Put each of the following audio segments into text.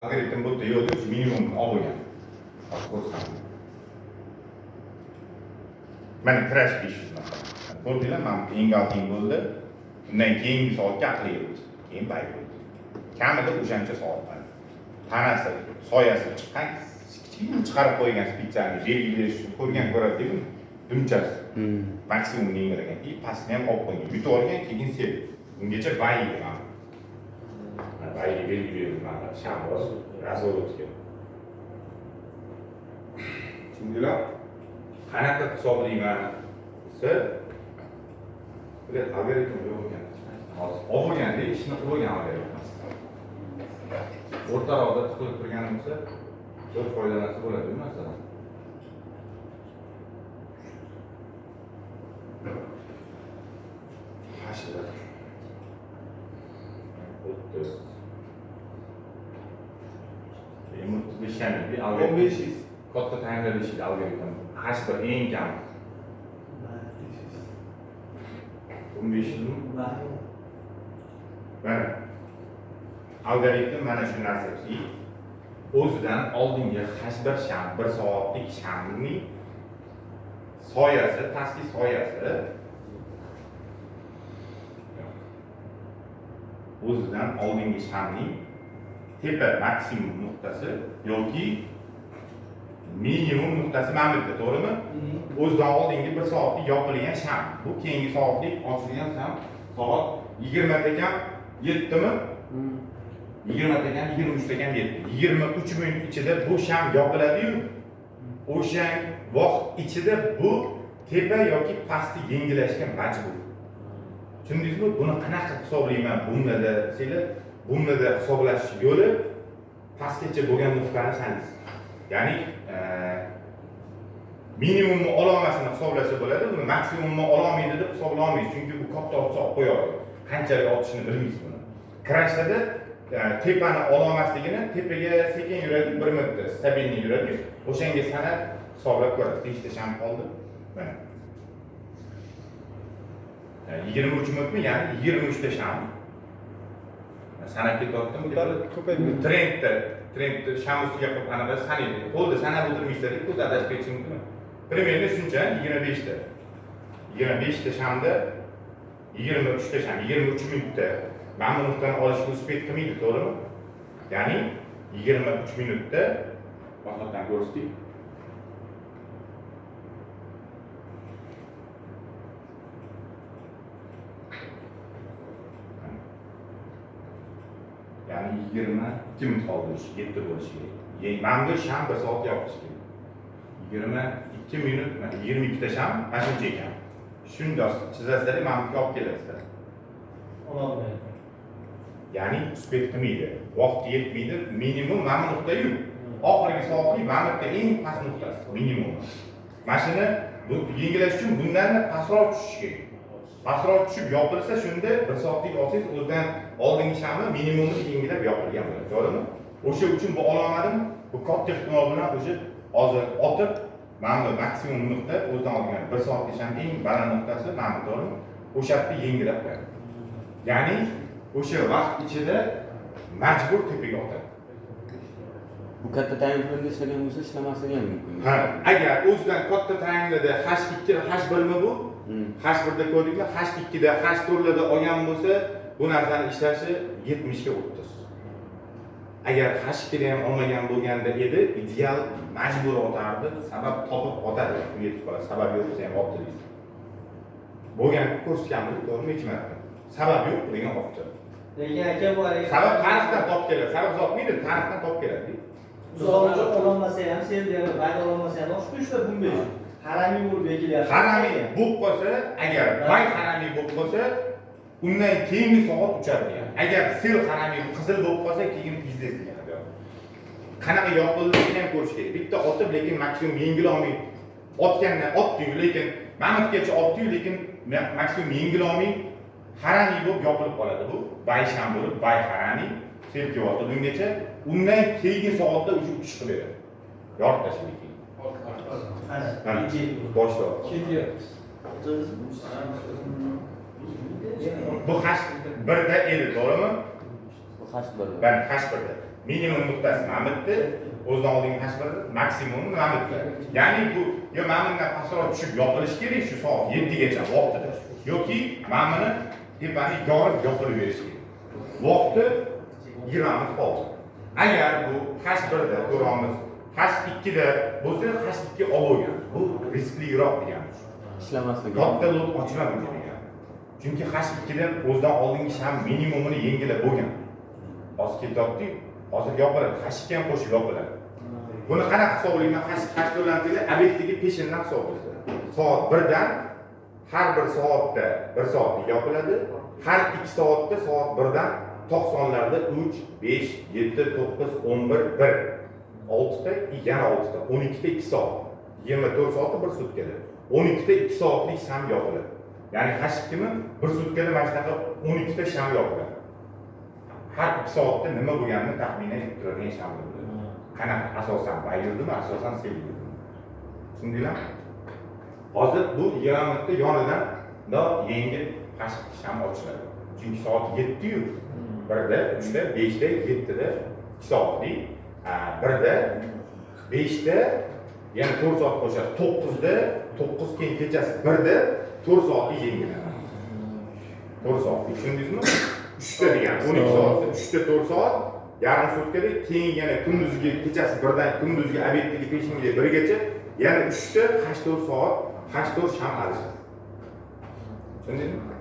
Algoritm bu yerda yo'q, shu minimumni olib bo'lgan. Hozir ko'rsataman. Mana crash 500 masalan. Ko'rdinglar, mana bu engulfing bo'ldi. Undan keyingi soatga aqli yetdi. Keyin buy bo'ldi. Kamida o'shancha soat mana. Tanasi, soyasi chiqqan, kichkina chiqarib qo'ygan специально belgi berish uchun ko'rgan ko'radi deymi? Dumchasi. Maksimumni yengilagan. И pastni ham olib qo'ygan. Yutib olgan, keyin sell. Ungacha buy edi mana. Mana buyga belgi berdi mana sham bor. Разворот ga. Tushundinglar? Qanaqa hisoblayman desa, bular algoritm yo'q ekan. Hozir olib bo'lganda ishni qilib bo'lgan algoritm. O'rtaroqda tiqilib turgan bo'lsa, zo'r foydalansa bo'ladi bu masalan. Hashir. 30. 35 ham algoritm. 1500. Katta timelarda ishlaydi algoritm. H1 eng kam. 15 yilmi? Mana. Algoritm mana shu narsaki, o'zidan oldingi H1 sham, 1 soatlik shamning soyasi, pastki soyasi o'zidan oldingi shamning tepa maksimum nuqtasi yoki minimum nuqtasi mana bu yerda, to'g'rimi? O'zidan oldingi 1 soatlik yopilgan sham. Bu keyingi soatlik ochilgan sham soat 20 ta kam yetdimi? 20 ta kam 23 ta kam yetdi. 23 minut ichida bu sham yopiladi-yu, o'sha vaqt ichida bu tepa yoki pastni yengilashga majbur. Tushundingizmi? Buni qanaqa hisoblayman bumlada desanglar, bumlada hisoblash yo'li pastgacha bo'lgan nuqtani sanaysiz. Ya'ni minimumni ololmasini hisoblasa bo'ladi, buni maksimumni ololmaydi deb hisobla olmaysiz, chunki bu katta otsa olib qo'ya oladi. Qanchalik otishini bilmaysiz buni. Crashda tepani ololmasligini tepaga sekin yuradi, 1 minutda stabilniy yuradi. O'shanga sanab hisoblab ko'rasiz. Nechta sham qoldi? Mana. 23 minutmi? Ya'ni 23 ta sham. Sanab ketyaptim. Ko'payib ketdi. Trendda sham ustiga qo'yib anaqa sanaydi. Qo'lda sanab o'tirmaysizlar, ko'z adashib ketishi mumkin. Примерно shuncha, 25 ta. 25 ta shamda 23 ta sham, 23 minutda mana bu nuqtani olishga успеть qilmaydi, to'g'rimi? Ya'ni 23 minutda boshqatdan ko'rsatdik. Ya'ni 22 minut qoldi, 7 bo'lishi kerak. Mana bu sham 1 soat yopishi kerak. 22 minut, mana 22 ta sham mana shuncha ekan. Shundoq chizasizlar, mana bu yerga olib kelasizlar. Ololmaydi. Ya'ni успеть qilmaydi. Vaqt yetmaydi. Minimum mana bu nuqta-yu. Oxirgi soatlik mana bu yerda eng past nuqtasi, minimum. Mana shuni bu yengilash uchun bundan pastroq tushish kerak. Pastroq tushib yopilsa, shunda 1 soatlik olsangiz, o'zidan oldingi shamni minimumini yengilab yopilgan bo'ladi, to'g'rimi? O'sha uchun bu ololmadim. Bu katta ehtimol bilan o'sha hozir otib, mana bu maksimum nuqta o'zidan olgan 1 soatlik sham eng baland nuqtasi mana bu, to'g'rimi? O'sha yerda yengilab qo'yadi. Ya'ni o'sha vaqt ichida majbur tepaga otadi. Bu katta time frame'da ishlagan bo'lsa, ishlamasligi ham mumkin. Ha, agar o'zidan katta time'da H2, H1 mi bu? H1da ko'rdikmi? H2da, H4larda olgan bo'lsa, bu narsani ishlashi 70 ga 30. Agar H2da ham olmagan bo'lganda edi, ideal majbur otardi, sabab topib otadi, u yetib qoladi. Sabab yo'q bo'lsa ham otdi deysiz. Bo'lgan ko'rsatganmiz, to'g'rimi? Necha marta? Sabab yo'q degan otdi. Lekin aka bu haligi Sabab tarixdan topib keladi. Sabab topmaydi, tarixdan topib keladi. Misol uchun ololmasa ham, sel ham, bayda ololmasa ham, shu 3 ta 15. Haramiy bo'lib bekilyapti. Haramiy bo'lib qolsa, agar buy haramiy bo'lib qolsa, undan keyingi soat uchadi degan. Agar sell haramiy qizil bo'lib qolsa, keyin пиздец degan bu yoq. Qanaqa yopilishini ham ko'rish kerak. Bitta otib, lekin maksimum yengila olmay otgandan otdi-yu, lekin mamatgacha otdi-yu, lekin maksimum yengila olmay haramiy bo'lib yopilib qoladi bu. Buy sham bo'lib, buy haramiy sell kelyapti bungacha. Undan keyingi soatda o'sha uchish qilib beradi. Yorib tashlaydi keyin. Ana, Mana, boshlab. Ketyapti. Bu H1da edi, to'g'rimi? Bu H1. Mana H1da. Minimum nuqtasi mana bu yerda, o'zidan oldingi H1 maksimumi mana bu yerda. Ya'ni bu yo mana bundan pastroq tushib yopilishi kerak shu soat 7 gacha vaqtida, yoki mana buni tepani yorib yopilib berish kerak. Vaqti 20 minut qoldi. Agar bu H1 da ko'ramiz, H2 da bo'lsa H2 olib bo'lgan. Bu riskliroq degani. Ishlamasligi. Katta lot ochiladi degan. Chunki H2 da o'zidan oldingi sham minimumini yengilab bo'lgan. Hozir ketyapti, hozir yopiladi. H2 ham qo'shib yopiladi. Buni qanaqa hisoblayman? H4 obyektdagi peshindan hisoblaysiz. Soat 1 dan har bir soatda 1 soatlik yopiladi. Har 2 soatda soat 1 dan 90larda 3, 5, 7, 9, 11, 1. 6 ta, yana 6 ta, 12 ta 2 soat. 24 soatda 1 sutkada. 12 ta 2 soatlik sham yopiladi. Ya'ni H2ni 1 sutkada mana shunaqa 12 ta sham yopiladi. Har 2 soatda nima bo'lganini taxminan aytib turadigan sham bo'ladi. Qanaqa asosan buy yurdimi, asosan sell yurdimi? Tushundinglarmi? Hozir bu 20 minutda yonidan yangi H2 sham ochiladi. Chunki soat 7-yu 1da, 3da, 5da, 7da 2 soatlik, 1da, 5da yana 4 soat qo'shasiz. 9da, 9 keyin kechasi 1da 4 soatlik yengiladi. 4 soatlik, tushundingizmi? 3ta degan 12 soatda 3ta 4 soat, yarim sutkada, keyin yana kunduzgi kechasi 1dan kunduzgi obyeddagi peshinga 1gacha yana 3ta 8 soat, 8 sham alishadi. Tushundingizmi?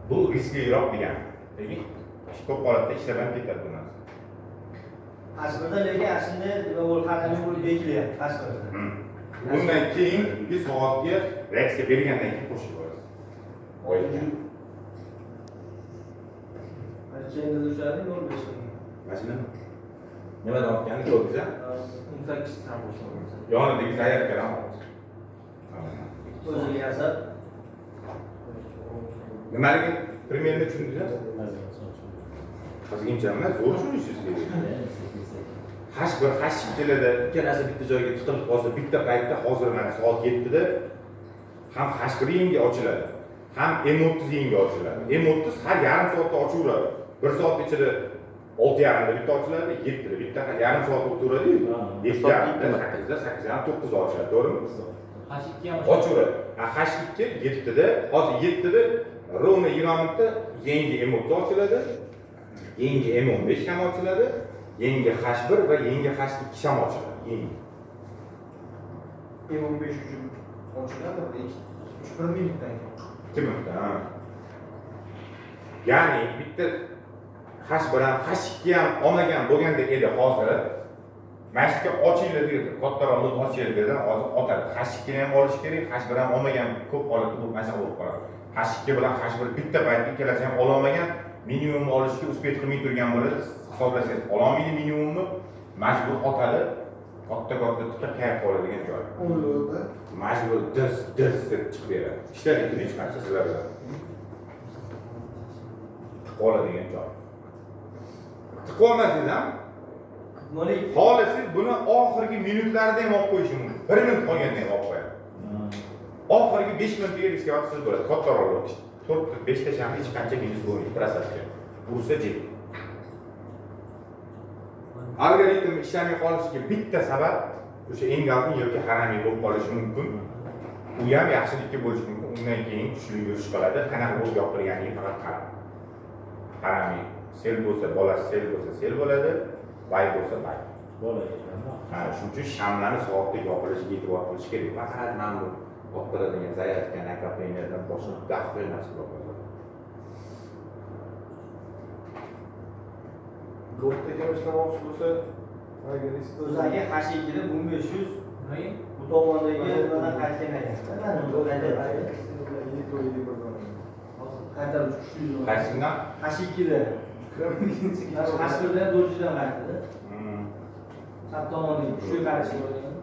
Bu riskliroq degani. Lekin ko'p holatda ishlab ham ketadi bu narsa. Aslida lekin aslida nima bo'lib, harami bo'lib bekilyapti aslida. Bundan keyin bir soatga reaksiya bergandan keyin qo'shib yuborasiz. Endi tushadi, 05 ming. Mashinami? Nimadan otganini ko'rdingiz a? Infeksiya ham qo'shiladi. Yonidagi zaryadkadan otdi. O'ziga yasab. Nimaligini примерно tushundingiz a? Qiziqincha emas, zo'r tushunishingiz kerak. H1, H2larda ikkalasi bitta joyga tiqilib qolsa, bitta paytda hozir mana soat 7da ham H1 yangi ochiladi, ham M30 yangi ochiladi. M30 har yarim soatda ochaveradi. 1 soat ichida 6:30da bitta ochiladi, 7da bitta, yarim soat o'taveradi-yu. 7:30da, 8da, 8:30, 9da ochiladi, to'g'rimi? H2 ham ochaveradi. H2 7da, hozir 7da ровно 20 minutda yangi M30 ochiladi, yangi M15 ham ochiladi, yangi H1 va yangi H2 ham ochiladi. Yangi. M15 uchun ochiladi, 3 minutdan keyin. 2 minutda, ha. Ya'ni bitta H1 ham H2 ham olmagan bo'lganda edi hozir. Mana shu yerga ochinglar deydi, kattaroq lot ochinglar dedi, hozir otadi. H2 ni ham olish kerak, H1 ham olmagan ko'p holatda bu masala bo'lib qoladi. H2 bilan H1 bitta paytda ikkalasi ham ola olmagan, minimumni olishga uspet qilmay turgan bo'ladi. Hisoblasangiz ola olmaydi minimumni, majbur otadi. Katta-katta tiqib kayib qoladigan joy. Majbur dirs dirs deb chiqib beradi. Ishladik hech qancha sizlar bilan. Tiqib oladigan joy. Tiqib olmasangiz ham xohlasangiz buni oxirgi minutlarida ham olib qo'yishi mumkin. 1 minut qolganda ham olib qo'yadi. Oxirgi 5 minutga riskasiz bo'ladi. Kattaroq lot. 4-5 ta shamni hech qancha minus bo'lmaydi prosesga. Ursa jeb. Algoritm ishlamay qolishiga bitta sabab o'sha engulfing yoki haramiy bo'lib qolishi mumkin. U ham yaxshilikka bo'lishi mumkin. Undan keyin kuchli yurish qiladi. Qanaqa bo'lib yopilganiga faqat qarab. Haramiy sel bo'lsa, bolasi sel bo'lsa, sel bo'ladi, bay bo'lsa bay. Ha, shuning uchun shamlarni soatda yopilishiga e'tibor qilish kerak. Faqat mana bu olib keladigan zaryadka, nakopleniyerdan boshqa daxl narsa bo'ladi. Lotda kim ishlamoqchi bo'lsa, agar risk O'zagi H2da 1500 Nimaga? bu tomondagi nimadan qaytgan ekan. Mana bu qaytarib qaytarib kuchli. Qaysidan? H2da. H1da 400dan qaytdi. Chap tomondagi kuchli qaytish bo'lgan.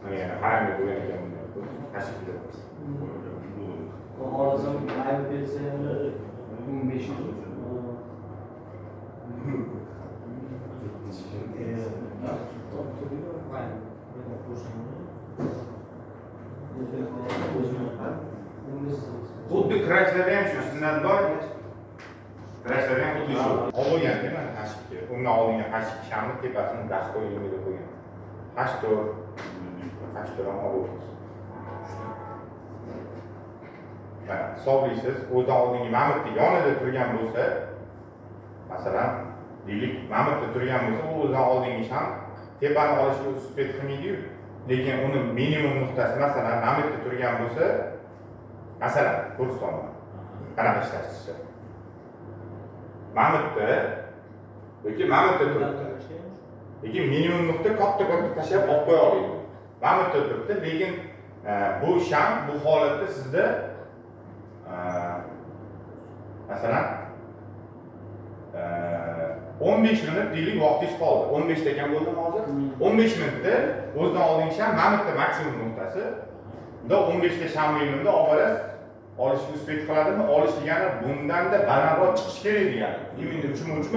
Mana haramiy bo'lgan ekan bunda. H2da. Xorazm mayli bersa 1500. Xuddi krashlarda ham shu sunnat bor. Trashlar ham xuddi shu. Olib bo'lganda mana H2, undan oldingi H2 shamni tepasini dastgoh yengilib qo'ygan. H4, H4 ham olib o'tamiz. Mana hisoblaysiz, o'zidan oldingi mamutni yonida turgan bo'lsa, masalan, deylik, mamutda turgan bo'lsa, u o'zidan oldingi sham tepani olishga успеть qilmaydi-yu. Lekin uni minimum nuqtasi, masalan, mamutda turgan bo'lsa, masalan, ko'rsatyapman. Qanaqa ishlatishi. Mamutda yoki mamutda turibdi. Lekin minimum nuqta katta-katta tashlab olib qo'ya oladi. Mamutda turibdi, lekin bu sham bu holatda sizda masalan 15 minut deylik vaqtingiz qoldi. 15 ta kam bo'ldimi hozir? 15 minutda o'zidan oldingi sham mamutda maksimum nuqtasi. Unda 15 ta sham minimumda olib borasiz. Olishni успеть qiladimi? Olish degani bundan-da balandroq chiqish kerak degani. Именно 3 emas,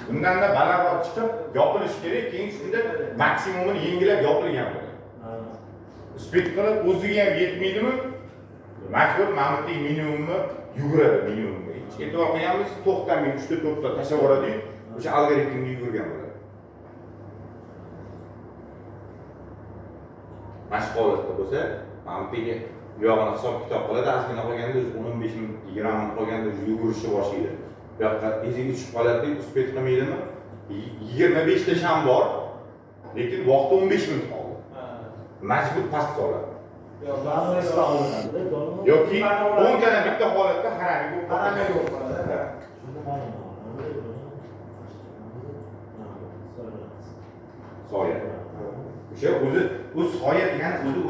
bundan-da balandroq chiqib yopilish kerak, keyin shunda maksimumini yengilab yopilgan bo'ladi. Успеть qilib o'ziga ham yetmaydimi? Majbur mamutning minimumni yuguradi minimumga. Hech e'tibor qilganmiz, to'xtamay 3 ta 4 ta tashlab yuboradi-yu, o'sha algoritmga yugurgan bo'ladi. Mana shu holatda bo'lsa, mamutga bu yog'ini hisob kitob qiladi, ozgina qolganda o'zi 15 minut, 20 minut qolganda o'zi yugurishni boshlaydi. Bu yoqqa iziga tushib qoladi, успеть qilmaydimi? 25 ta sham bor, lekin vaqti 15 minut qoldi. Majbur past soladi. Yoki 10 tana bitta holatda haramiy bo'lib qoladi. Haramiy bo'lib qoladi. Soya. O'sha o'zi, u soya degani o'zi